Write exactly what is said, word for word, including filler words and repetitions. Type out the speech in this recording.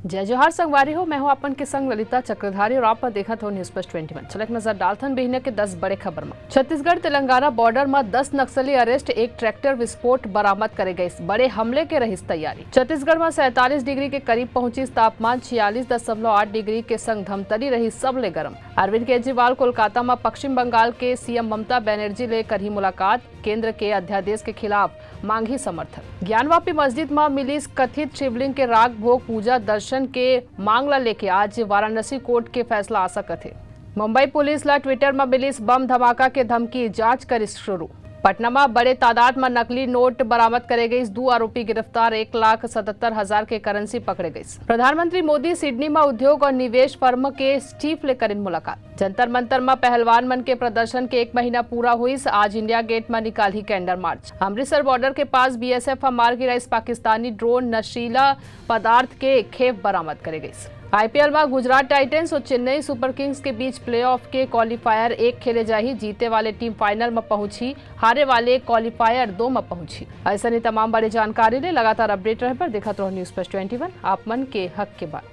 जय जोहार संगवारी हो, मैं हूं अपन के संग ललिता चक्रधारी और आप देखत हो News Plus Twenty One। चलक नजर डालथन बिहनिया के दस बड़े खबर म। छत्तीसगढ़ तेलंगाना बॉर्डर म दस नक्सली अरेस्ट, एक ट्रैक्टर विस्फोट बरामद करे गइस, बड़े हमले के रहिस तैयारी। छत्तीसगढ़ म सैंतालीस डिग्री के करीब पहुंचिस तापमान, छियालीस दशमलव आठ डिग्री के संग धमतरी रही सबले गरम। अरविंद केजरीवाल कोलकाता म पश्चिम बंगाल के सीएम ममता बनर्जी ले करही मुलाकात, केंद्र के अध्यादेश के खिलाफ मांगही समर्थन। ज्ञानवापी मस्जिद म मिलिस कथित शिवलिंग के राग भोग, पूजा दर्शन के मांग ला लेके आज वाराणसी कोर्ट के फैसला आ सकत हे। मुंबई पुलिस ला ट्विटर म मिलिस बम धमाका के धमकी, जांच करिस शुरू। पटना म बड़े तादाद म नकली नोट बरामद करे गइस, दू आरोपी गिरफ्तार, एक लाख सतहत्तर हजार के करेंसी पकड़े गइस। प्रधानमंत्री मोदी सिडनी म उद्योग और निवेश फर्म के चीफ ले करिन मुलाकात। जंतर मंतर म पहलवान मन के प्रदर्शन के एक महीना पूरा होइस, आज इंडिया गेट म निकालही कैंडल मार्च। अमृतसर बॉर्डर के पास बीएसएफ ह मार गिराइस पाकिस्तानी ड्रोन, नशीला पदार्थ के खेप बरामद करे गइस। आईपीएल म गुजरात टाइटंस और चेन्नई सुपर किंग्स के बीच प्लेऑफ के क्वालिफायर एक खेले जाही, जीते वाले टीम फाइनल म पहुंचही, हारे वाले क्वालिफायर दो म पहुंचही। अइसन ही तमाम बड़े जानकारी ले लगातार अपडेट रहे बर देखत रहो News Plus Twenty One, आप मन के हक के बात।